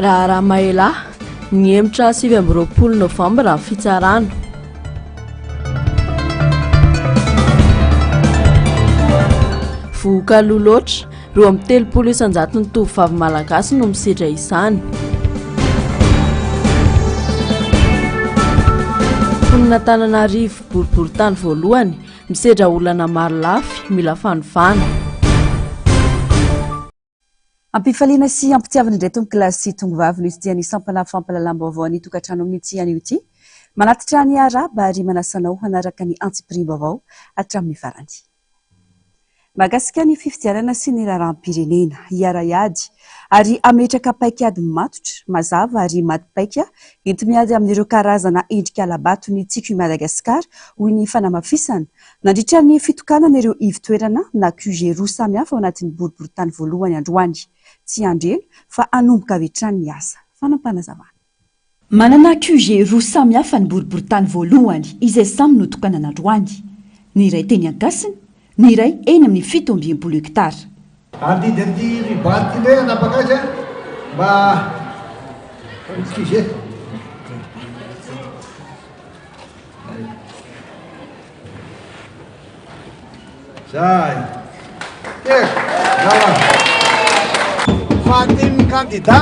Raharaha Maela, nihemotra 29 novambra ny fitsarana. Vohoka aloha loatra, 32 isan-jaton'ny tovovavy malagasy no misedra izany. Mponin'Antananarivo, boriborintany voalohany, misedra olana maro lafy, mila fanovana. Ampifaliana sy ampitiavana indray tompokolahy sy tongovavy no itsidihan'ny sampana fampahalalam-baovao ny tokantrano amin'ity anio ity. Manatitra ny arahaba ary manasa anao hanaraka ny antsipiriam-baovao hatramin'ny farany. Mahakasika ny fifidianana sy ny raharaham-pirenena, hiara-hiady ary hametraka paikady matotra, mazava ary maty paika enti-miady amin'ireo karazana endrika hala-bato ny Tiako i Madagasikara, hoy ny fanamafisana, nandritra ny fitokanana ireo ivon-toerana na QG roa samihafa ao anatin'ny boriborintany voalohany androany. Tsy hiandry ela fa hanomboka avy hatrany ny asa. Fanapanazavana. Manana QG roa samy hafa ny boriborintany voalohany izay samy notokanana androany. Ny iray teny Ankasina, ny iray eny amin'ny 67 hektara. Handidy an'ity ruban ity indray hanapaka azy an, mba excusez. Zay. Telo. Zay. Fahatenin'ny kandida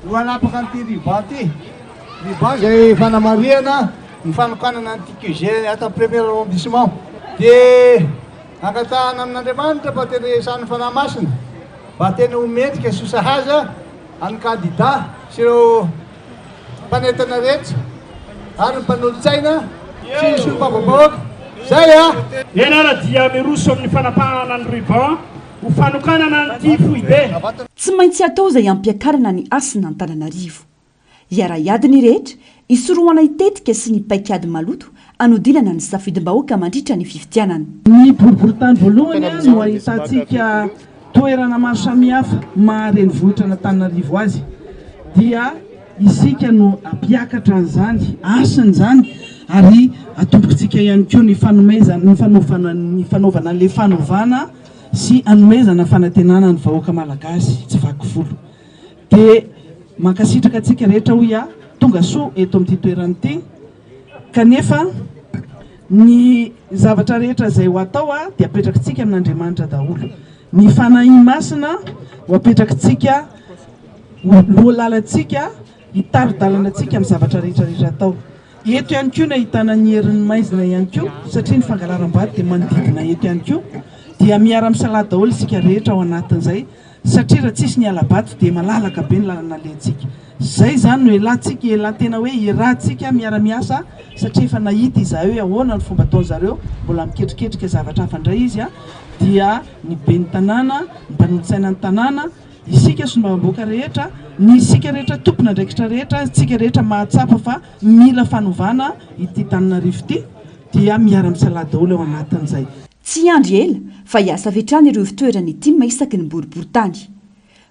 no hanapaka an'ity ruban ity. Ruban izay fanamarihana ny fanokanana an'ity QG ato amin'ny premier arrondissement. Dia angatahana amin'Andriamanitra mba tena hiasan'ny Fanahy Masina, mba tena ho mendrika sy ho sahaza an'ny kandida sy ireo mpanentana rehetra ary ny mpanolotsaina sy ny solombavambahoaka. Zay a! Enara dia miroso amin'ny fanapahana ny ruban ho fanokanana an'ity foibe. Tsy maintsy atao izay hampiakarana ny hasin'Antananarivo. Hiara-hiady ny rehetra, hisorohana ny tetika sy ny paikady maloto hanodinana ny safidim-bahoaka mandritra ny fifidianana. Ny boriborintany voalohany no ahitantsika toerana maro samihafa maha renivohitra an'Antananarivo azy dia isika no hampiakatra an'izany hasina izany ary atombokintsika ihany koa ny fanomezana ny fanaovana ny fanaovana an'ilay fanovana sy hanomezana fanantenana ny vahoaka malagasy tsy vaky volo. Dia mankasitraka antsika rehetra hoy aho tonga soa eto amin'ity toerana ity kanefa ny zavatra rehetra izay ho atao dia apetrakitsika amin'Andriamanitra daholo. Ny Fanahy Masina ho apetrakitsika ho lohalalantsika hitari-dalana antsika amin'ny zavatra rehetra rehetra atao. Eto ihany koa no ahitana ny herin'ny maizina ihany koa satria ny fangalaram-bady dia manodidina eto ihany koa dia miara-misalahy daholo isika rehetra ao anatin'izay Satria raha tsisy ny hala-bato dia malalaka be ny lalana alehantsika. Zay izany no elantsika, elan tena hoe iarahantsika miara-miasa satria efa nahita izahay hoe ahoana ny fomba ataon'zareo, mbola miketriketrika zavatra hafa indray izy an, dia ny ben'ny tanàna, ny mpanolotsaina ny tanàna, isika solombavambahoaka rehetra, ny isika rehetra tompon'andraikitra rehetra, isika rehetra mahatsapa fa mila fanovana ity Tananarivo ity dia miara-misalahy daholo ao anatin'izay. Tsy hiandry ela fa hiasa avy hatrany ireo fitoeran'ny tim isaky ny boriborintany.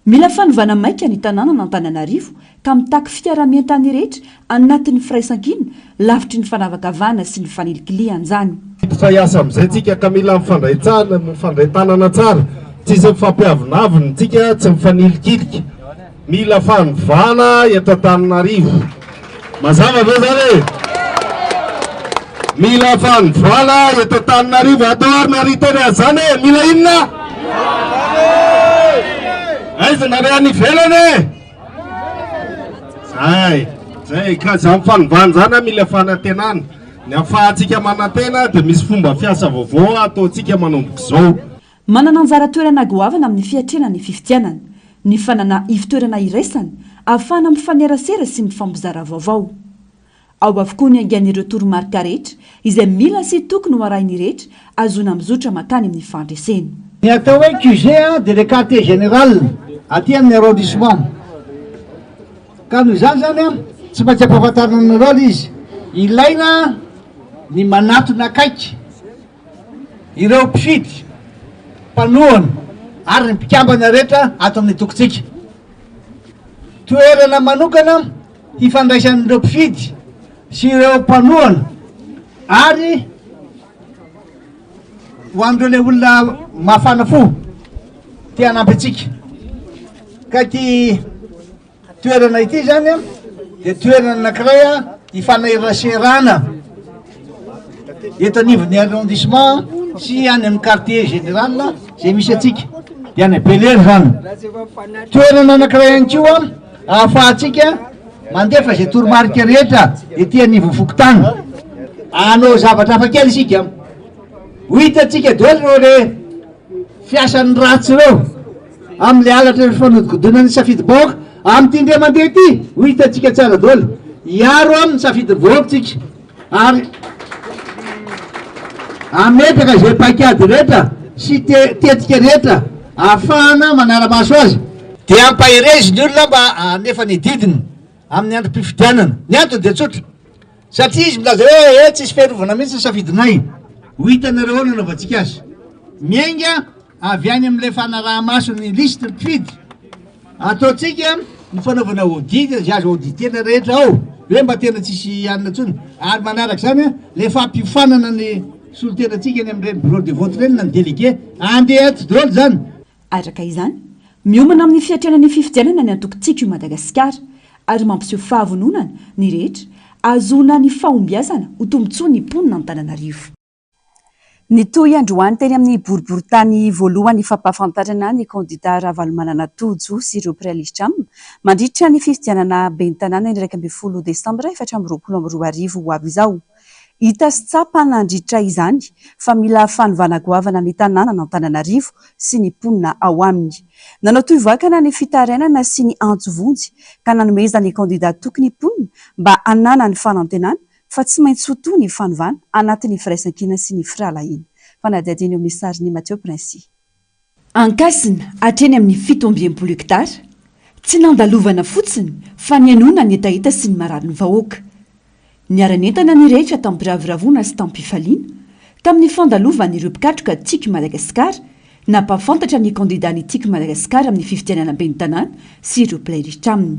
Mila fanovana maika ny tanànan'Antananarivo ka mitaky fiaraha-mientan'ny rehetra anatin'ny firaisankina lavitry ny fanavakavahana sy ny fanilikilihana izany. Hiditra hiasa amin'izay tsika ka mila mifandray tsara, mifandray tanana tsara, tsisy mifampiavonavona tsika, tsy mifanilikilika. Mila fanovana eto Antananarivo. Mazava ve zany e? Mila fanovana eto Antananarivo. Atao ary ny ariteny an'izany e. Mila inona? Aiza nareo any ivelany e? Zay, zay ka zany fanovana zany mila fanantenana. Ny ahafahantsika manantena dia misy fomba fiasa vaovao ataontsika manomboka izao. Manana anjara toerana goavana amin'ny fiatrehana ny fifidianana, ny fanana ivon-toerana iraisana ahafahana mifanerasera sy mifampizara vaovao. Ao avokoa ny aingan'ireo toromarika rehetra izay mila sy tokony ho arahin'ny rehetra ahazoana mizotra mankany amin'ny fandresena. Ny atao hoe QG dia le quartier général aty amin'ny arrondissement. Ka noho izany izany tsy maintsy ampahafantarina anareo ilay izy. Ilaina ny manatona akaiky. ireo mpifidy, mpanohana ary ny mpikambana rehetra ato amin'ny antokontsika. Toerana manokana hifandraisan'ireo mpifidy sy ireo mpanohana ary ho an'ireo le olona mafana fo te hanampy antsika. Ka ity. toerana ity izany dia toerana anankiray hifaneraserana eto anivon'ny arrondissement sy any amin'ny quartier général izay misy antsika, dia any Bel-Air izany. Toerana anankiray ihany koa ahafahantsika mandefa izay toromarika rehetra ety anivon'ny fokontany. Hanao zavatra hafa kely isika, ho hitantsika daholo ireo re fiasan'ny ratsy ireo amin'ilay halatra ny fanodikodinana ny safidim-bahoaka. Amin'ity indray mandeha ity, ho hitantsika tsara daholo. Hiaro amin'ny safidin'ny vahoaka tsika ary hametraka izay paikady rehetra sy tetika rehetra ahafahana manara-maso azy. Dia ampaherezo ny olona mba hanefa ny adidiny amin'ny androm-pifidianana. Ny antony dia tsotra. Satria izy milaza hoe eh tsisy fiarovana mihitsy ny safidinay. Ho hitanareo ao ny anaovantsika azy. Miainga avy any amin'ilay fanaraha-maso ny lisitry ny mpifidy. Ataontsika ny fanaovana audit izay azo auditena rehetra ao, hoe mba tena tsisy hanina intsony. Ary manaraka izany ilay fampiofanana ny solontenantsika eny amin'ireny bureau de vote ireny na ny délégué. Andeha ato daholo izany. Araka izany, miomana amin'ny fiatrehana ny fifidianana ny antoko Tiako i Madagasikara ary mampiseho fahavononana ny rehetra ahazoana ny fahombiazana ho tombontsoan'ny mponina Antananarivo. Nitohy androany teny amin'ny boriborintany voalohany ny fampahafantarana ny kandida Ravalomanana Tojo sy ireo mpiray lisitra aminy mandritra ny fifidianana ben'ny tanàna ny 11 desambra 2024 ho avy izao. Hita sy tsapa nandritra izany fa mila fanovana goavana ny tanànan'Antananarivo sy ny mponina ao aminy. Nanao tohivakana ny fitarainana sy ny antso vonjy ka nanomezan'ny kandida toky ny mponina mba hananany fanantenana fa tsy maintsy ho to ny fanovana anatin'ny firaisankina sy ny firahalahiana. Fanadihadiana eo amin'ny sarin'i Mathieu Princi. Ankasina hatreny amin'ny 67 hektara, tsy nandalovana fotsiny fa nihainoana ny hetaheta sy ny mararin'ny vahoaka. Niara-nientana ny rehetra tamim-piravoravoana sy tamim-pifaliana tamin'ny fandalovan'ireo mpikatroka Tiako Madagasikara nampahafantatra ny kandidan'ny Tiako Madagasikara amin'ny fifidianana ben'ny tanàna sy ireo mpilailitra aminy.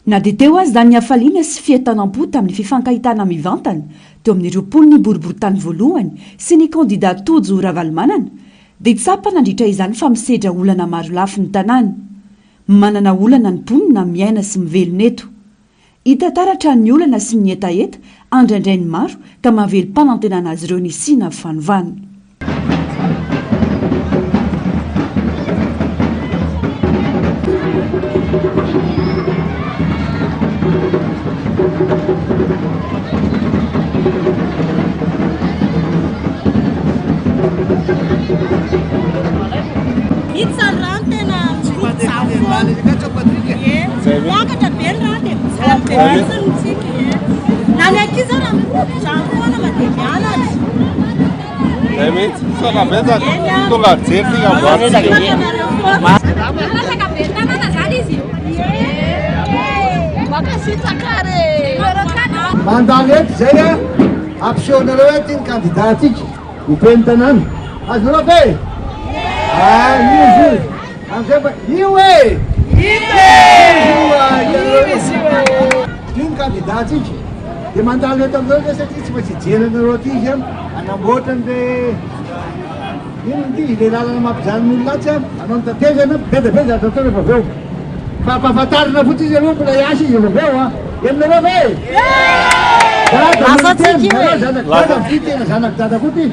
Na dia teo aza ny hafaliana sy fientanam-po tamin'ny fifankahitana mivantana teo amin'ireo mponin'ny boriborintany voalohany sy ny kandida Tojo Ravalomanana dia tsapa nandritra izany fa misedra olana marolafy ny tanàna. Manana olana ny mponina miaina sy mivelona eto. Hita taratra ny olana sy ny hetaheta andraindrain'ny maro ka mahavelom-panantenana azy ireo ny hisiana fanovana. Mihitsy ny rano tena mijaly foana. Miakatra be ny rano dia mijaly be mihitsy ny tsika. Na ny ankizy ara mijaly foana mandeha mianatra. Zay mihitsy. Misaotra betsaka. Tonga mijery ty amboarintsika. Latsaka be ny tanàna zany izy. Mankasitraka re. Mandalo eto izay a, ampisehonareo hoe ty ny candidat antsika ho ben'ny tanàna. Azonareo ve? Ah, io izy io. Amizay mba io e! Io e! Io izy io e! Io ny candidat antsika. Dia mandalo eto aminareo izay satria tsy maintsy hijery anareo aty izy an, hanamboatra an'le inona ity, ilay lalana mampijanona olona atsy an, hanao ny tetezana, be dia be ny zavatra atao rehefa avy eo. Fa ampahafantarina fotsiny izy aloha mbola hiasa izy rehefa avy eo an. Henonareo ve e? Dada no miteny, nareo zanak'i dada, ity tena zanak'i dada koa ity.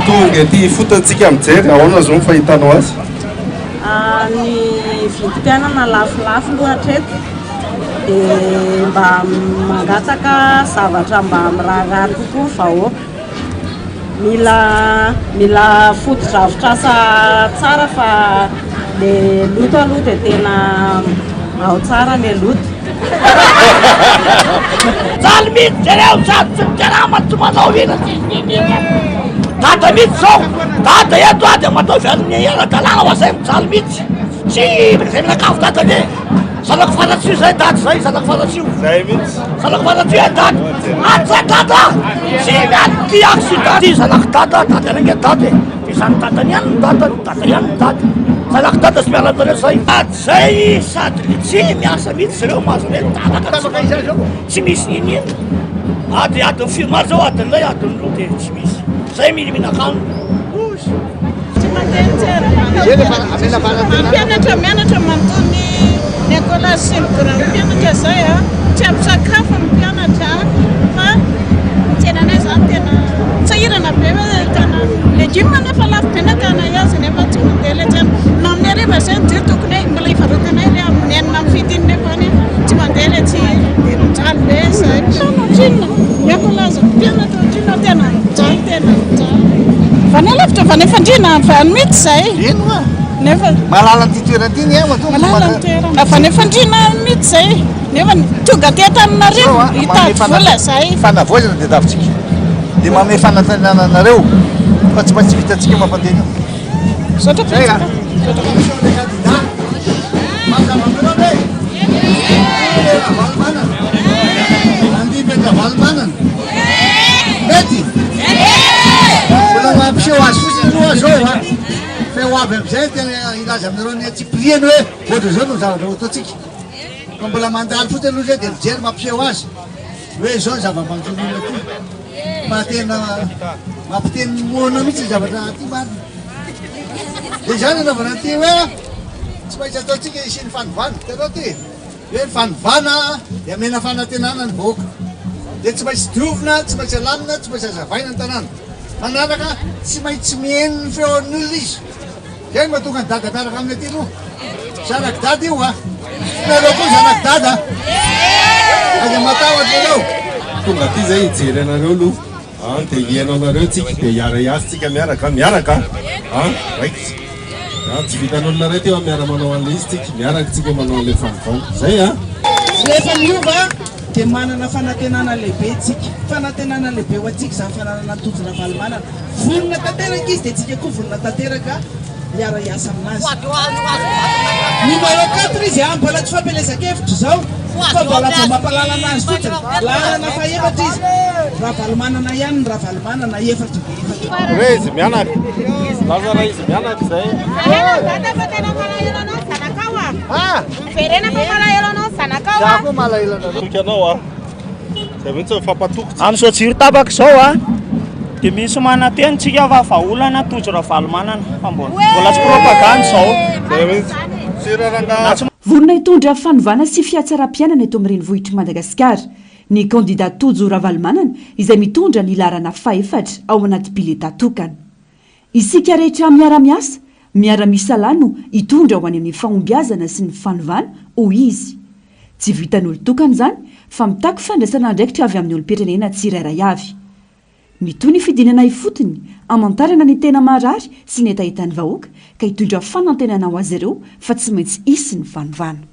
Tonga ety ifotony tsika mijery, ahoana zao ny fahitanao azy? Ny vidim-piainana lafolafo aloha hatreto dia mba mangataka zavatra mba mirariary kokoa ny vahoaka. Mila mila fotodrafitrasa tsara fa le loto aloha dia tena ao tsara le loto. Mijaly mihitsy jereo sady tsy mikarama tsy manao ina tsy n'inon'inona. Dada mihitsy zao, dada eto a dia manao izay ny ara-dalàna ho azay mijaly mihitsy. Tsy izay mianakavy dada anie. Zanako faratsiho zay dada zay, zanako faratsiho. Zay mihitsy. Zanako faratsiho e dada. Atsy dada. Tsy miady ty accident ty zanako dada, dada anie dada e. Dia zany dadany ihany ny dadany, dada ihany ny dada. Zanako dada tsy miala aminareo zay. Zay sady le tsy miasa mihitsy zareo mahazo anay tapaka tsy tsy misy n'inon'inona. Ady adiny firy maro zao adiny iray adiny roa dia tsy misy. Zay mila mihinan-kanina. Ozy. Tsy mandeha ny tsena. Mampianatra mianatra manontolo ny écolage sy ny grand mpianatra zay a. Tsy ampy sakafo ny mpianatra fa ny tsenanay zany tena sahirana be hoe tena legioma nefa lafo be nakanay azy nefa tsy mandeha ilay tsena. Na amin'ny hariva izay ny jiro tokony hoe mbola hivarotanay ilay amin'ny enina amin'ny fito iny nefa any tsy mandeha ilay jiro. Dia mijaly be izahay. Trano ohatrinona? Ny ankolazan'ny mpianatra ohatrinona? Tena mijaly tena mijaly. Avy any alavitra avy any Fandriana avy any mihitsy izahay. Eny hoa. Nefa. Mahalala an'ity toerana ity ny ahy matoa. Mahalala ny toerana. Avy any Fandriana mihitsy izahay. Nefa tonga aty Antananarivo hitady vola izahay. Fanavaozana dia davintsika. Dia manome fanantenana anareo fa tsy maintsy vitantsika mampandeha an'io. Misaotra betsaka. Misaotra betsaka. ho avy amin'izay tena hilaza aminareo ny antsipiriany hoe ohatran'izao no zavatra ho ataontsika. Fa mbola mandalo fotsiny aloha izay dia mijery mampiseho azy hoe izao ny zava-manjo ny olona aty. Fa tena mampiteny ny moana mihitsy ny zavatra aty marina. Dia izany anaovana an'ity hoe tsy maintsy ataontsika hisian'ny fanovana. Hitanao ity? Hoe ny fanovana dia amena fanantenana ny vahoaka. Dia tsy maintsy diovina, tsy maintsy alamina, tsy maintsy azavaina ny tanàna. Manaraka, tsy maintsy mihaino ny feon'ny olona izy. Izay no mahatonga an'i Dada miaraka aminy aty aloha. Zanak'i Dada io a! Nareo koa zanak'i Dada. Aza matahotra ianao. Tonga aty zay hijery anareo aloha an, dia hihaino anareo tsika dia hiara-hiasa tsika miaraka, miaraka an, raikitra an, tsy vitan'olona iray ty fa miara-manao an'ilay izy tsika, miaraka tsika manao an'ilay fanovana, zay an. Rehefa miova dia manana fanantenana lehibe tsika, fanantenana lehibe ho antsika izany fananana an'i Tojo Ravalomanana. Vonona tanteraka izy dia tsika koa vonona tanteraka hiara-hiasa aminazy. Numéro 4 izy an, mbola tsy fampielezan-kevitra izao fa mbola vao mampahalala anazy fotsiny. Laharana fahefatra izy. Ravalomanana ihany ny Ravalomanana, efatra dia efatra. Re izy mianaka. Lasa raha izy mianaka izay. Miverena dada fa tena malahelo anao ny zanakao ah. Miverena fa malahelo anao ny zanakao ah. Za koa malahelo anareo. Toky anao ah. Zay mihitsy mifampatoky tsika. Amin'izao jiro tapaka izao a, dia misy manantena tsika fa vahaolana Tojo Ravalomanana fa mbola mbola tsy propagande izao. Zay mihitsy. Sira rangaha. Vonona hitondra fanovana sy fihatsaram-piainana eto amin'ny renivohitr'i Madagasikara ny kandida Tojo Ravalomanana izay mitondra ny laharana fahefatra ao anaty bileta tokana. Isika rehetra miara-miasa, miara-misalahy no hitondra ho any amin'ny fahombiazana sy ny fanovana, hoy izy. Tsy vitan'olon-tokana izany fa mitaky fandraisana andraikitra avy amin'ny olom-pirenena tsirairay avy. Mitohy ny fidinana ifotony hamantarana ny tena marary sy ny hetahetan'ny vahoaka ka hitondra fanantenana ho azy ireo fa tsy maintsy hisy ny fanovana.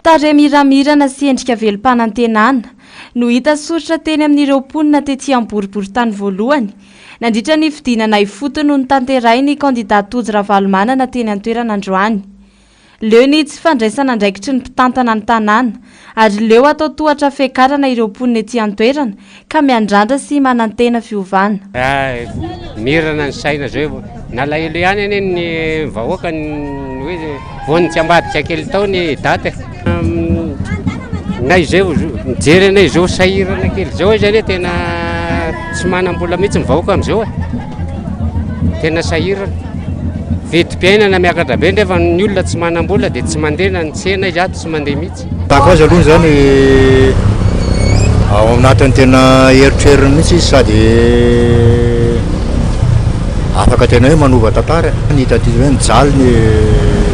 Tarehy miramirana sy endrika velom-panantenana no hita soritra teny amin'ireo mponina tety Amboriborintany voalohany nandritra ny fidinana ifotony notanterahin'ny kandida Tojo Ravalomanana teny an-toerana androany. Leo ny tsy fandraisana andraikitry ny mpitantana ny tanàna ary leo atao tohatra fiakarana ireo mponina ety an-toerana ka miandrandra sy manantena fiovana. Mirana ny saina zao, nalahelo ihany anie ny vahoaka ny hoe vao ny tsy ambadika kely tao ny daty e. Na izay mijery anay izao sahirana kely izao izy anie tena tsy manam-bola mihitsy ny vahoaka amin'izao e. Tena sahirana. Vidim-piainana miakatra be nefa ny olona tsy manam-bola dia tsy mandeha na ny tsena izy ato tsy mandeha mihitsy. Tahaka azy aloha izany ao anatin'ny tena eritreriny mihitsy izy sady afaka tena hoe manova tantara. Ny hita aty hoe mijaly ny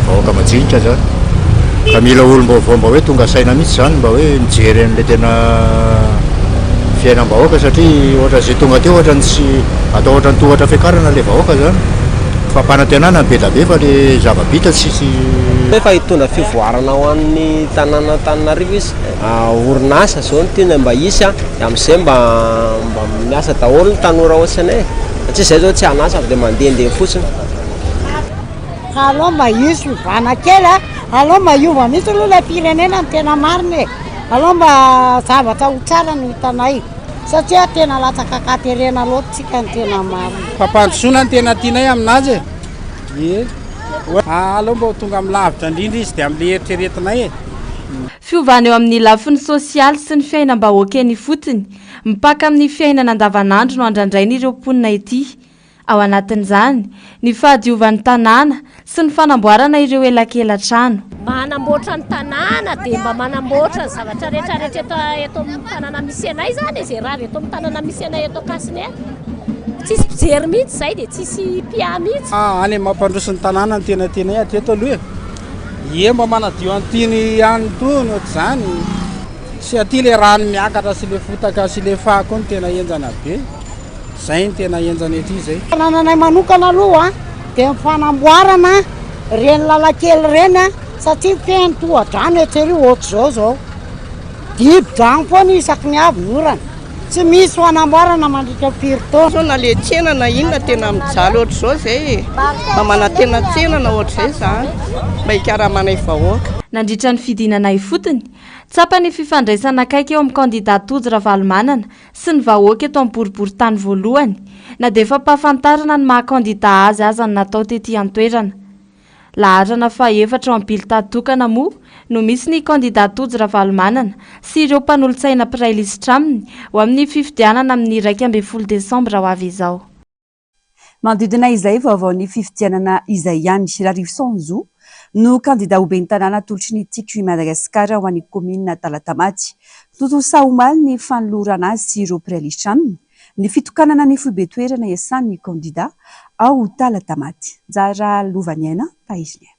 vahoaka majinika zany ka mila olom-baovao mba hoe tonga saina mihitsy zany mba hoe mijery an'ilay tena fiainam-bahoaka satria ohatran'izay tonga teo ohatran'ny tsy atao ohatran'ny tohatra fiakarana ilay vahoaka zany. Fampanantenana be da be fa le zava-bita tsisy. Efa hitondra fivoarana ho an'ny tanàn'Antananarivo izy. Orinasa zao no tiana mba hisy dia amin'izay mba mba miasa daholo ny tanora ohatranay e. Satria zay zao tsy an'asa fa dia mandehandeha fotsiny. Ka aleo mba hisy fiovana kely a, aleo mba hiova mihitsy aloha ilay firenena ny tena marina e, aleo mba zavatra ho tsara no hitanay satria tena latsaka an-katerena loatra tsika ny tena marina. Fampandrosoana no tena tianay aminazy e! Ie. Aleo mba ho tonga amin'ny lavitra indrindra izy dia amin'ilay eritreretinay e! Fiovana eo amin'ny lafiny sosialy sy ny fiainam-bahoaka eny ifotony, mipaka amin'ny fiainana andavanandro no andrandrain'ireo mponina ety. Ao anatin'izany, ny fahadiovan'ny tanàna sy ny fanamboarana ireo elakela-trano. Mba hanamboatra ny tanàna dia mba manamboatra ny zavatra rehetra rehetra eto eto amin'ny tanàna misy anay izany e, izay rava eto amin'ny tanàna misy anay eto Ankasina eto. Tsisy mpijery mihitsy izay dia tsisy mpiahy mihitsy. Any mampandroso ny tanàna no tena tianay hatreto aloha e. Ie mba manadio an'itony ihany itony ohatr'izany. Sy aty le rano miakatra sy le fotaka sy le fako no tena henjana be. Zay no tena henjana ety zay. Fanananay manokana aloha dia ny fanamboarana ireny lalan-kely ireny satria feno tohadrano etsy ery ohatr'izao izao. Dibo-drano foana isaky ny avy ny orana. Tsy misy fanamboarana mandritra ny firy taona. Sao na le tsena na inona tena mijaly ohatr'izao zay e. Mba manantena tsena na ohatr'izay zany mba hikaramanay vahoaka. Nandritra ny fidinana ifotony, tsapa ny fifandraisana akaiky eo amin'ny kandida Tojo Ravalomanana sy ny vahoaka eto amin'ny boriborintany voalohany, na dia fampahafantarana ny maha kandida azy aza no natao tety an-toerana. Laharana fahaefatra ao amin'ny bilta tokana moa no misy ny kandida Tojo Ravalomanana sy ireo mpanolotsaina mpiray lisitra aminy ho amin'ny fifidianana amin'ny 11 desambra ho avy izao. Manodidina izay vaovaon'ny fifidianana izay ihany, Rarivson Zo no kandida ho ben'ny tanàna atolotry ny Tiako i Madagasikara ho an'ny kaominina Talatamaty. Tontosa omaly ny fanolorana azy sy ireo mpiray lisitra aminy, ny fitokanana ny foibe toerana iasan'ny kandida ao Talatamaty. Njara Lovaniaina Tahiriniaina.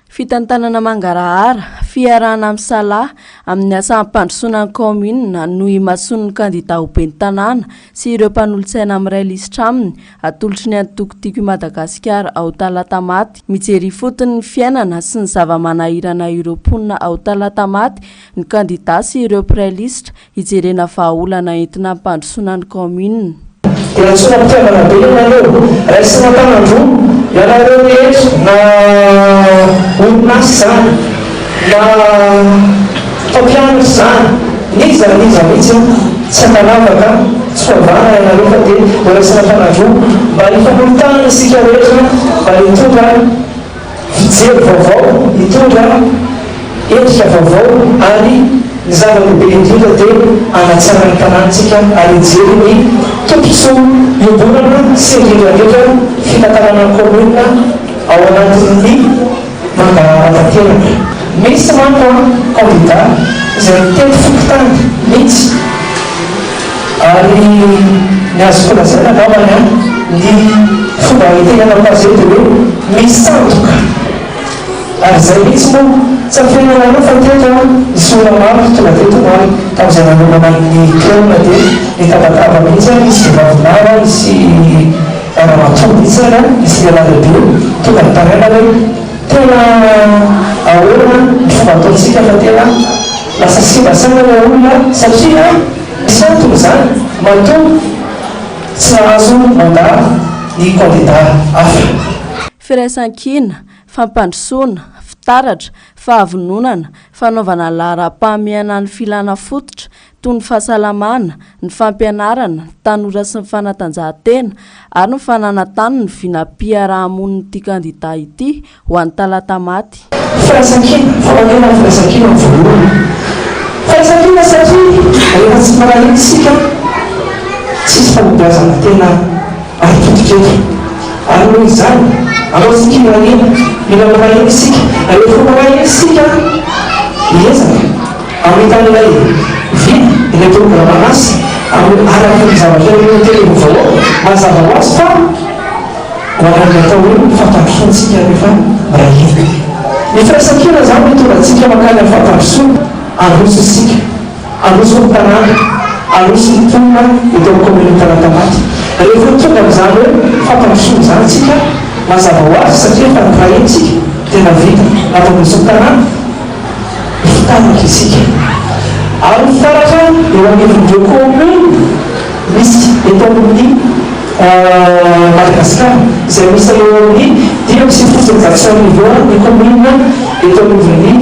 Fitantanana mangarahara, fiarahana misalahy amin'ny asa hampandrosoana ny kaominina no imasoan'ny kandida ho ben'ny tanàna sy ireo mpanolotsaina miray lisitra aminy atolotry ny antoko Tiako i Madagasikara ao Talatamaty. Mijery ifotony ny fiainana sy ny zava-manahirana ireo mponina ao Talatamaty ny kandida sy ireo mpiray lisitra hijerena vahaolana entina hampandrosoana ny kaominina. Dia antsoina am-pitiavana be ianareo, raisina an-tanan-droa ianareo rehetra na orinasa izany na mpampianatra izany, n'iza n'iza mihitsy an, tsy ankanavaka, tsy hoavana ianareo fa dia horaisina an-tanan-droa mba hifanolo-tanana isika rehetra mba hitondra Fijery vaovao hitondra endrika vaovao ary ny zava-dehibe indrindra dia hanatsara ny tanàntsika ary hijery ny tombontsoa iombonana sy indrindra indrindra fitantanana ny commune ao anatin'ny mangarahara tanteraka. Misy manko an candidat izay mitety fokontany mihitsy ary ny azoko lazaina angambany an ny fomba hitenenako azy eo dia hoe misandoka ary izay mihitsy moa tsy afenina anareo fa teto an nisy olona maro tonga teto omaly tamin'izay nanomana ny clone dia nitabataba mihitsy an nisy vehivavy maro an nisy ramatoa mihitsy ary an nisy lehilahy lehibe tonga nitaraina hoe Tena ahoana ny fomba ataontsika fa tena lasa simba saina ilay olona satria misy antony izany matoa tsy nahazo mandat ny candidat hafa. Firaisankina, fampandrosoana, fitaratra, fahavononana, fanaovana laharam-pahamehana ny filana fototra toy ny fahasalamana, ny fampianarana, ny tanora sy ny fanatanjahantena ary ny fananan-tany ny vinam-piaraha-monin'ity kandida ity ho an'i Talatamaty. Firaisankina, famangiana ny firaisankina no voalohany. Firaisankina satria rehefa tsy miray hina isika, tsisy fahombiazana tena aritodika eto. Ary noho izany, alao isika hiray hina, mila miray hina isika. Rehefa miray hina isika, miezaka. Hamita an'ilay vina, ilay programan'asa, amin'ny araka ny zavatra eo tenin'ny vahoaka. Mazava ho azy fa ho an'ny atao hoe fampandrosoana isika rehefa miray hina. Ny firaisankina izany no hitondra antsika mankany amin'ny fampandrosoana. Handroso isika. Handroso ny tanàna. Handroso ny mponina eto amin'ny kaominina Talatamaty. Rehefa tonga amin'izany hoe fampandrosoana izany isika, mazava ho azy satria efa niray hina isika dia nahavita nampandroso ny tanàna. Fitaratra isika. Ary ny fitaratra eo anivon'ireo commune misy eto amin'ny Madagasikara, izay miisa eo amin'ny 1995 eo ny commune eto anivon'ny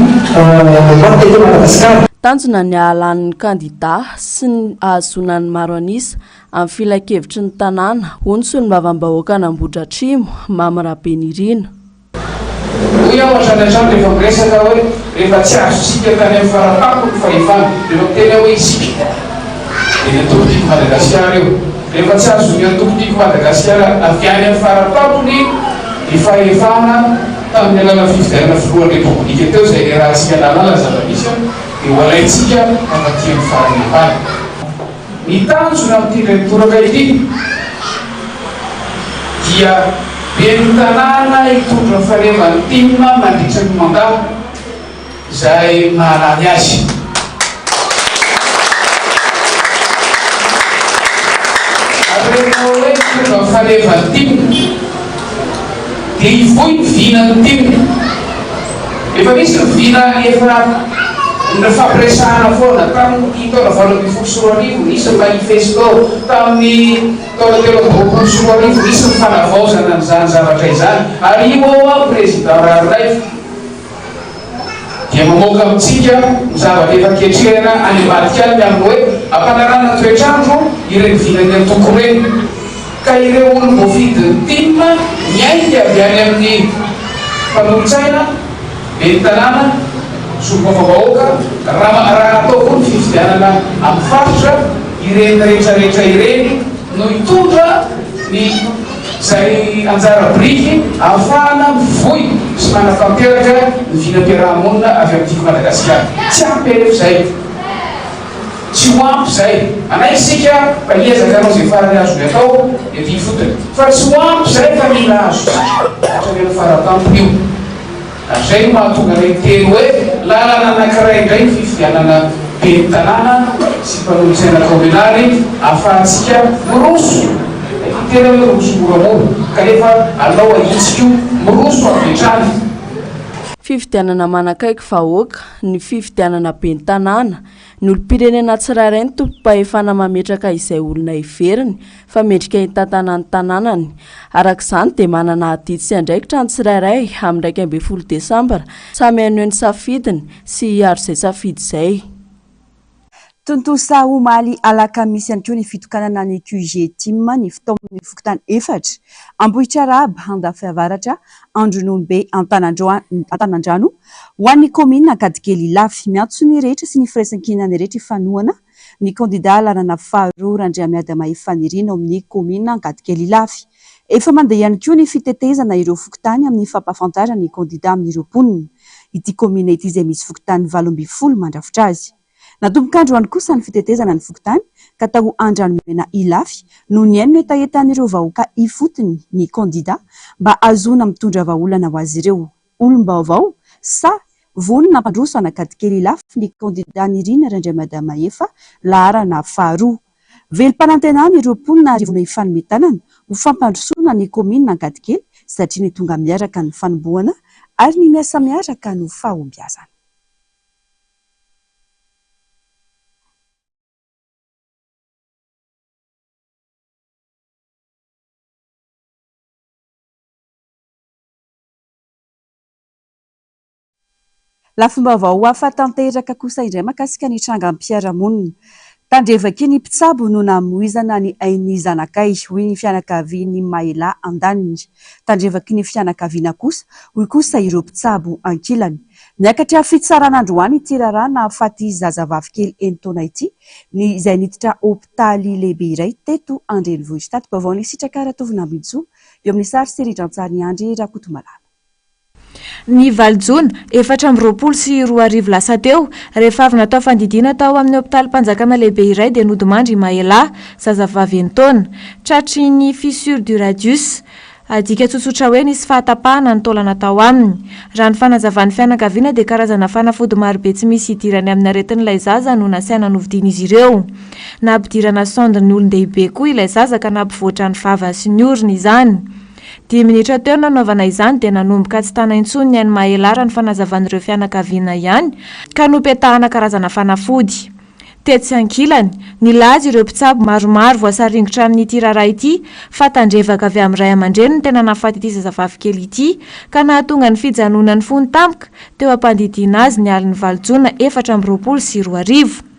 eto Madagasikara. Tanjona ny hahalany ny kandida sy ny hahazoana ny maro an'isa amin'ny filankevitry ny tanàna, hoy ny solombavambahoakan'Ambohidratrimo, Mamy Rabenirina. Hoy aho hatrany hatrany rehefa miresaka hoe rehefa tsy azontsika tany amin'ny faratampony ny fahefana, rehefa miteny aho hoe isika dia ny antoko Tiako Madagasikara io, rehefa tsy azon'ny antoko Tiako Madagasikara avy any amin'ny faratampony ny fahefana tamin'ny alalan'ny fifidianana filohan'ny Repoblika teo izay niarahantsika nahalala ny zava-misy dia ho alaintsika avy aty amin'ny farany ambany. Ny tanjona amin'ity indray mitoraka ity dia ben'ny tanàna hitondra ny fanevan'ny tim mandritra ny mandat izay mahalany azy. Ary rehefa hoe hitondra ny fanevan'ny tim dia hivoy ny vinan'ny tim. Efa nisy ny vina efa nifampiresahana foana tamin'ny taona 2018, nisy ny manifesto, tamin'ny taona 2023 nisy ny fanavaozana an'izany zavatra izany, ary io aho Président Raharinaivo dia mamoaka amintsika ny zavatra efa ketrehina any ambadika any ny amin'ny hoe ampanarahana toetr'andro ireny vinan'ny antoko ireny. Ka ireo olom-boafidin'ny tim miainga avy any amin'ny mpanolotsaina, ben'ny tanàna, solombavambahoaka, raha raha atao koa ny fifidianana amin'ny faritra, ireny rehetra rehetra ireny no hitondra ny izay anjara biriky ahafahana mivoy sy manatanteraka ny vinam-piaraha-monina avy amin'ny Tiako Madagasikara. Tsy ampy anefa izay. Tsy ho ampy izay. Manaiky isika fa hiezaka hanao izay farany azony atao ety ifotony. Fa tsy ho ampy izay fa mila azontsika hatrany amin'ny faratampony io. Ary izay no mahatonga anay miteny hoe lalana anankiray indray ny fifidianana ben'ny tanàna sy mpanolotsaina kaominaly ahafahantsika miroso. Ilay tena hoe roso moramora kanefa alao ahitsy koa miroso avy hatrany. Fifidianana manakaiky vahoaka, ny fifidianana ben'ny tanàna, ny olom-pirenena tsirairay no tompom-pahefana mametraka izay olona heveriny fa mendrika hitantana ny tanànany. Araka izany dia manana adidy sy andraikitra ny tsirairay amin'ny 11 desambra samy haneho ny safidiny sy hiaro izay safidy izay. Tontosa omaly alakamisy ihany koa ny fitokanana ny QG Team ny fitaoman'ny fokontany efatra, Ambohitrarahaba, Andafiavaratra, Andrononobe, Antanandrano, ho an'ny kaominina Ankadikely Ilafy. Miantso ny rehetra sy ny firaisankinan'ny rehetra hifanohana ny kandida laharana faharoa Randriamiadamahefa Nirina ao amin'ny kaominina Ankadikely Ilafy. Efa mandeha ihany koa ny fitetezana ireo fokontany amin'ny fampahafantarana ny kandida amin'ireo mponina. Ity kaominina ity izay misy fokontany 18 mandrafitra azy. Natomboka androany kosa ny fitetezana ny fokontany ka tao Andranomena Ilafy no nihaino ny hetahetan'ireo vahoaka ifotony ny kandida mba hahazoana mitondra vahaolana ho azy ireo. Olom-baovao sa vonona hampandroso an'Ankadikely Ilafy ny kandida Nirina Randriamadamahefa laharana faharoa. Velom-panantenana ireo mponina ary vonona hifanome tanana ho fampandrosoana ny kaominina Ankadikely satria ny tonga miaraka ny fanombohana ary ny miasa miaraka no fahombiazana. Lafim-baovao hafa tanteraka kosa indray mahakasika ny trangam-piarahamonina. Tandrevaky ny mpitsabo no namoizana ny ain'ny zanakay, hoy ny fianakavian'i Maela andaniny. Tandrevaky ny fianakaviana kosa, hoy kosa ireo mpitsabo ankilany. Niakatra fitsarana androany ity raharaha nahafaty zazavavikely enin-taona ity, ny izay niditra hopitaly lehibe iray teto an-drenivohitra. Tati-baovaon'i Sitraka Ratovinambintsoa, eo amin'ny sary sy rindran-tsarin'i Andry Rakotomalala. Ny valo jona 2024 lasa teo, rehefa avy natao fandidiana tao amin'ny hopitalim-panjakana lehibe iray dia nodimandry i Maela, zazavavy enin-taona. Tratry ny fissure du radius. Adika tsotsotra hoe nisy fahatapahana ny taolana tao aminy. Raha ny fanazavan'ny fianakaviana dia karazana fanafody marobe tsy misy idirany amin'ny aretin'ilay zaza no nasaina novidian'izy ireo. Nampidirana sonde ny olon-dehibe koa ilay zaza ka nampivoatra ny vavany sy ny orony izany. Dimy minitra teo no nanaovana izany dia nanomboka tsy tana intsony ny ain'i Maela raha ny fanazavan'ireo fianakaviana ihany ka nopetahana karazana fanafody. Tetsy ankilany, nilaza ireo mpitsabo maromaro voasaringotra amin'ity raharaha ity fa tandrevaka avy amin'ny ray aman-dreny no tena nahafaty ity zazavavikely ity ka nahatonga ny fijanonan'ny fony tampoka teo am-pandidiana azy ny alin'ny valo jona 2024.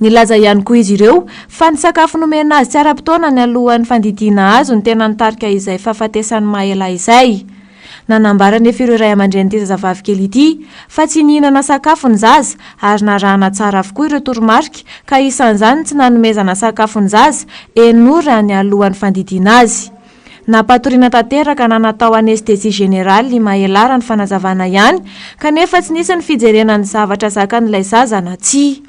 Nilaza ihany koa izy ireo fa ny sakafo nomena azy tsy ara-potoana nialohan'ny fandidiana azy no tena nitarika izay fahafatesan'i Maela izay. Nanambara anefa ireo ray aman-drenin'ity zazavavy kely ity fa tsy nihinana sakafo ny zaza ary narahana tsara avokoa ireo toromarika ka isan'izany ny tsy nanomezana sakafo ny zaza enina ora nialohan'ny fandidiana azy. Nampatoriana tanteraka na natao anesthésie générale i Mahelah raha ny fanazavana ihany kanefa tsy nisy ny fijerena ny zavatra zakan'ilay zaza na tsia.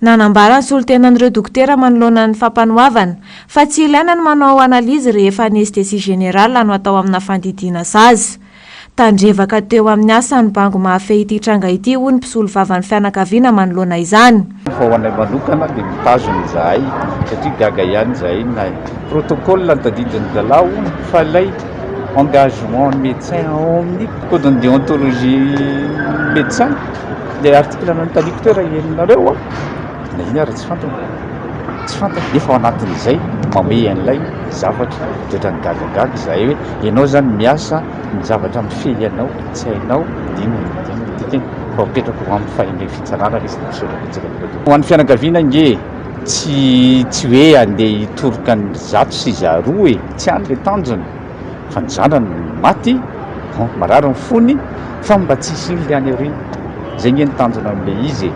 Nanambara ny solontenan'ireo dokotera manoloana ny fampanoavana fa tsy ilaina ny manao analyse rehefa anesthésie générale no atao amina fandidiana zaza. Tandrevaka teo amin'ny asa ny bango mahafehy ity tranga ity hoy ny mpisolovavan'ny fianakaviana manoloana izany. Fa ho anay manokana dia mitazona izahay satria gaga ihany izahay na protocole no tadidin'ny zalahy hono fa ilay engagement ny médecin ao amin'ny code de déontologie médecin Ilay article nanontaniako teo raha henonareo an, na iny ary tsy fantany, tsy fantany, nefa ao anatin'izay mamehy an'ilay zavatra, dia ohatran'ny gagagaga izahay hoe ianao izany miasa, ny zavatra mifehy anao tsy hainao, dia inona no inona no dikany, fa apetrako ho amin'ny fahendren'ny fitsarana ilay izy dia misaotra betsaka betsaka. Ho an'ny fianakaviana ange tsy tsy hoe handeha hitoroka ny zato sy zaroa e, tsy any ilay tanjona. fa ny zanany no maty, bon marary ny fony fa mba tsy hisian'le any aoriana, zay nge ny tanjona amle izy e,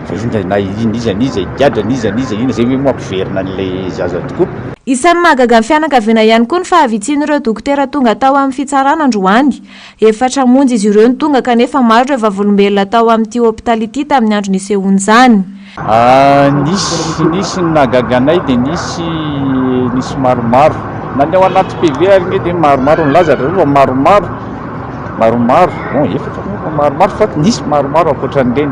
fa inona na n'iza n'iza higadra n'iza n'iza inona, zay ve moa hampiverina an'le zaza tokoa. Isan'ny mahagaga ny fianakaviana ihany koa ny fahavitsian'ireo dokotera tonga tao amin'ny fitsarana androany. Efatra monja izy ireo no tonga kanefa maro ireo vavolombelona tao amin'ity hopitaly ity tamin'ny andro nisehoan'izany. Nisy nisy ny nahagaga anay dia nisy nisy maromaro na ny ao anaty PV ary nge dia maromaro nilaza ry zareo fa maromaro maromaro bon efatra moa fa maromaro fa nisy maromaro ankoatran'ireny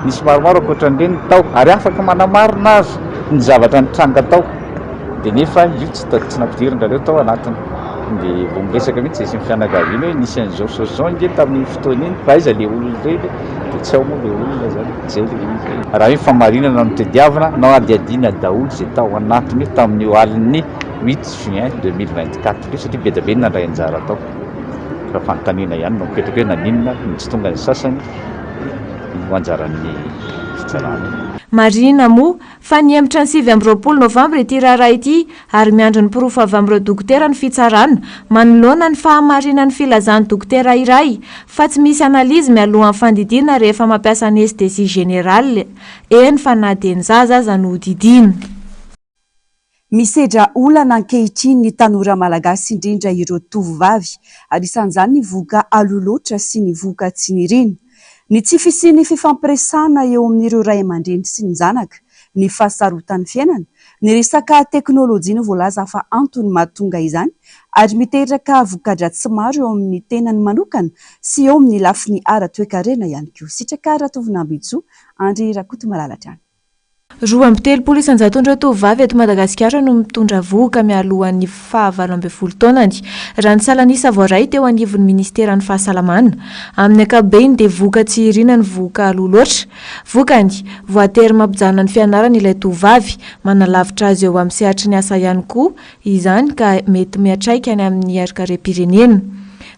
nisy maromaro ankoatran'ireny tao ary afaka manamarina aza ny zavatra nitranga tao dia nefa io tsy tsy nampidirin-drareo tao anatiny dia vao miresaka mihitsy izay sy ny fianakaviana hoe nisy an'izao sy izao nge tamin'iny fotoana iny fa aiza le olona ireny dia tsy ao moa le olona zany zay le izy. Raha hoe famarinana no tediavina, nao hadihadiana daholo izay tao anatiny io tamin'io alin'ny huit juin 2024 io satria be dia be ny nandray anjara tao. Fa fanontaniana ihany no mipetraka hoe naninona no tsy tonga ny sasany, io anjaran'ny fitsarana io. Marihina moa fa nihemotra ny 29 novambra ity raharaha ity ary miandry ny porofo avy amin'ireo dokotera ny fitsarana manoloana ny fahamarinan'ny filazan'ny dokotera iray fa tsy misy analyse mialohan'ny fandidiana rehefa mampiasa anesthésie générale, eny fa na dia ny zaza aza no hodidiana. Misedra olana ankehitriny ny tanora malagasy indrindra ireo tovovavy, anisan'izany ny vohoka aloha loatra sy ny vohoka tsy nirina. Ny tsy fisian'ny fifampiresahana eo amin'ireo ray aman-dreny sy ny zanaka, ny fahasarotan'ny fiainana, ny resaka teknolojia no voalaza fa antony mahatonga izany ary miteraka voka-dratsy maro eo amin'ny tenany manokana sy eo amin'ny lafiny ara-toekarena ihany koa. Sitraka Ratovonambintsoa, Andry Rakotomalala hatrany. 32 isan-jaton'ireo tovovavy eto Madagasikara no mitondra vohoka mialohan'ny faha 18 taonany, raha ny salan'isa voaray teo anivon'ny minisiteran'ny Fahasalamana. Amin'ny ankapobeny dia vohoka tsy irina ny vohoka aloha loatra. Vokany, voatery mampijanona ny fianarany ilay tovovavy, manalavitra azy eo amin'ny sehatry ny asa ihany koa izany ka mety miantraika any amin'ny harinkarem-pirenena.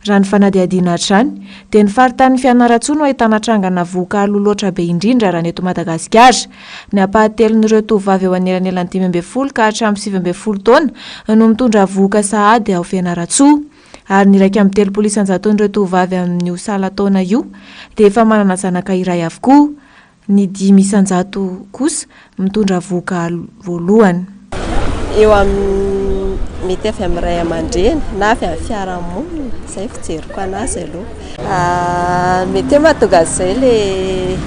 Raha ny fanadihadiana hatrany, dia ny faritanin'i Fianarantsoa no ahitana trangana vohoka aloha loatra be indrindra raha ny eto Madagasikara. Ny ampahatelon'ireo tovovavy eo anelanelan'ny 15 ka hatramin'ny 19 taona no mitondra vohoka sahady ao Fianarantsoa. Ary ny 31 isan-jaton'ireo tovovavy amin'io salan-taona io dia efa manana zanaka iray avokoa. Ny 5% kosa mitondra vohoka voalohany. Eo amin'ny mety avy amin'ny ray aman-dreny na avy amin'ny fiarahamonina, izay fijeriko an'azy aloha. Mety hoe mahatonga an'izay ilay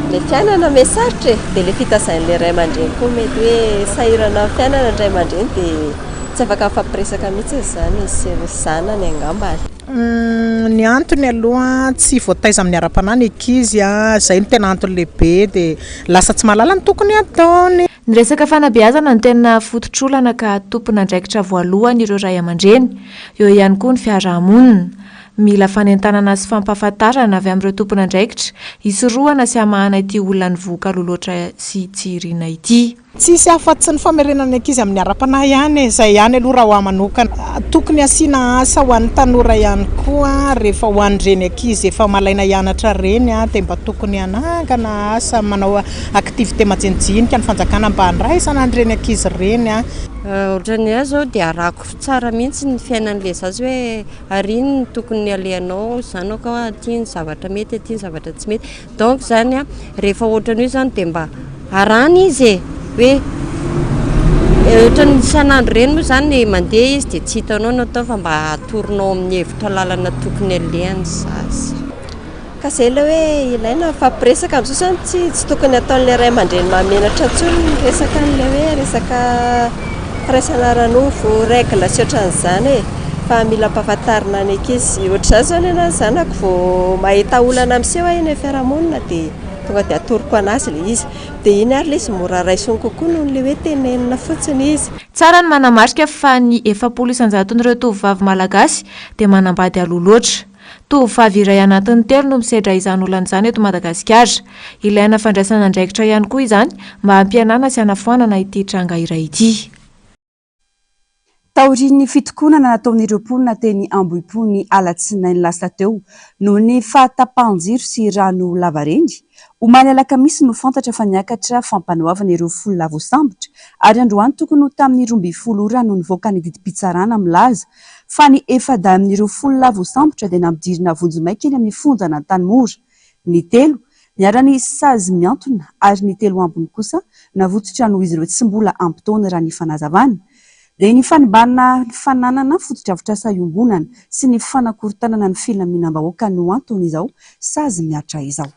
ilay fiainana miha sarotra e, dia ilay fitazain'ilay ray aman-dreny koa mety hoe sahirana amin'ny fiainana ny ray aman-dreny dia tsy afaka mifampiresaka mihitsy izany izy sy ny zanany angambany. Ny antony aloha tsy voataiza amin'ny ara-panahy ny ankizy, izay no tena antony lehibe dia lasa tsy mahalala ny tokony hataony. Ny resaka fanabeazana no tena fototr'olana ka tompon'andraikitra voalohany ireo ray aman-dreny, eo ihany koa ny fiarahamonina. Mila fanentanana sy fampahafantarana avy amin'ireo tompon'andraikitra hisorohana sy hamahana ity olan'ny vohoka aloha loatra sy tsy irina ity. Tsisy afa-tsy ny famerenana ny ankizy amin'ny ara-panahy ihany e! Izay ihany aloha raha ho ahy manokana. Tokony asiana asa ho an'ny tanora ihany koa rehefa ho an'ireny ankizy efa malaina hianatra ireny dia mba tokony hanangana asa, manao activité majinijinika ny fanjakana mba handraisana an'ireny ankizy ireny. Ohatran'ny ahy zao dia arahako tsara mihitsy ny fiainan'ilay zaza hoe ary iny no tokony alehanao zanako a, aty ny zavatra mety, aty ny zavatra tsy mety. Donc zany a, rehefa ohatran'io zany dia mba arahana izy e, hoe ohatran'ny isan'andro ireny moa zany mandeha izy dia tsy hitanao ny atao fa mba atoronao amin'ny hevitra lalana tokony alehany zaza. Ka zay ilay hoe ilaina mifampiresaka amin'izao zany tsy tsy tokony ataon'ilay ray aman-dreny mahamenatra intsony ny resaka an'ilay hoe resaka firaisana ara-nofo, règle sy ohatran'izany e, fa mila ampahafantarina ny ankizy. Ohatr'izaho izao ny anahy ny zanako vao mahita olana miseho aho eny amin'ny fiarahamonina dia tonga dia atoroko an'azy ilay izy. Dia iny ary ilay izy mora raisiny kokoa noho ilay hoe tenenina fotsiny izy. Tsara ny manamarika fa ny 40 isan-jaton'ireo tovovavy malagasy dia manambady aloha loatra. Tovovavy iray anatin'ny telo no misedra izany olana izany eto Madagasikara. Ilaina fandraisana andraikitra ihany koa izany mba hampihenana sy hanafoanana ity tranga iray ity. Taorian'ny fitokonana nataon'ireo mponina teny Ambohipo ny alatsinainy lasa teo noho ny fahatapahan-jiro sy rano lavareny, omaly alakamisy no fantatra fa niakatra fampanoavana ireo folo lahy voasambotra ary androany tokony ho tamin'ny 12 ora no nivoaka ny didim-pitsarana milaza fa ny efa-dahy amin'ireo folo lahy voasambotra dia nampidirina vonjimaika eny amin'ny fonjan'Antanimora, ny telo niharan'ny sazy mihantona ary ny telo ambiny kosa navotsotra noho izy ireo tsy mbola ampy taona raha ny fanazavana dia ny fanimbana ny fananana fotodrafitrasa iombonana sy ny fanakorontanana ny filaminam-bahoaka no anton'izao sazy mihatra izao.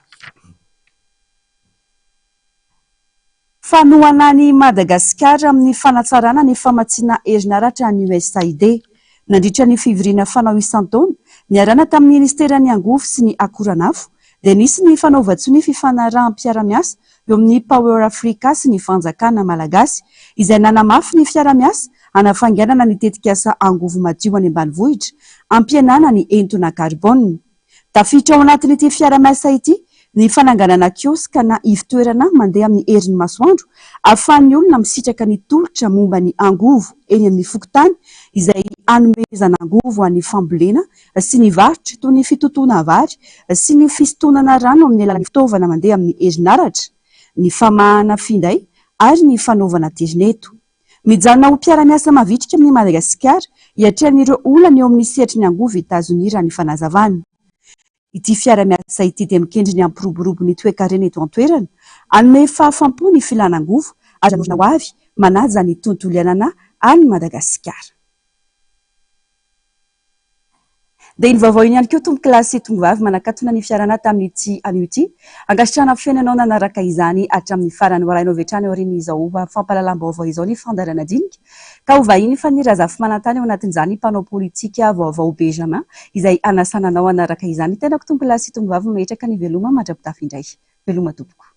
Fanohana an'i Madagasikara amin'ny fanatsarana ny famatsiana herinaratra ny USAID. Nandritra ny fivoriana fanao isan-taona, niarahana tamin'ny Ministeran'ny Angovo sy ny Akoranafo, dia nisy ny fanaovan-tsonia fifanaraham-piarahamiasa eo amin'ny Power Africa sy ny Fanjakana Malagasy, izay nanamafy ny fiarahamiasa hanafainganana ny tetikasa angovo madio any ambanivohitra, hampihenana ny entona karbônina. Tafiditra ao anatin'ity fiara-miasa ity ny fananganana kioska na ivon-toerana mandeha amin'ny herin'ny masoandro ahafahan'ny olona misitraka ny tolotra momba ny angovo eny amin'ny fokontany izay hanomezana angovo an'ny fambolena sy ny varotra toy ny fitotoana vary sy ny fisintonana rano amin'ny alalan'ny fitaovana mandeha amin'ny herinaratra, ny famahana finday ary ny fanaovana aterineto. Mijanona ho mpiara-miasa mavitrika amin'i Madagasikara hiatrehana ireo olana eo amin'ny sehatry ny angovo i Etazonia raha ny fanazavana. Ity fiara-miasa ity dia mikendry ny hampiroborobo ny toekarena eto an-toerana, hanome fahafam-po ny filana angovo ary hanorina ho avy manaja ny tontolo iainana any Madagasikara. Dia iny vaovao iny ihany koa tompokolahy sy tongovavy manakatona ny fiarana tamin'ity anio ity. Ankasitrahana feno ianao nanaraka izany hatramin'ny farany. Ho arahinao avy hatrany aorian'izao fampahalalam-baovao izao ny fandaharana dinika ka ho vahiny Fanny Razafimanantany ao anatin'izany mpanao politika vaovao Benjamin izay hanasana anao hanaraka izany. Tenako tompokolahy sy tongovavy mametraka ny veloma mandra-pitafy indray. Veloma tompoko.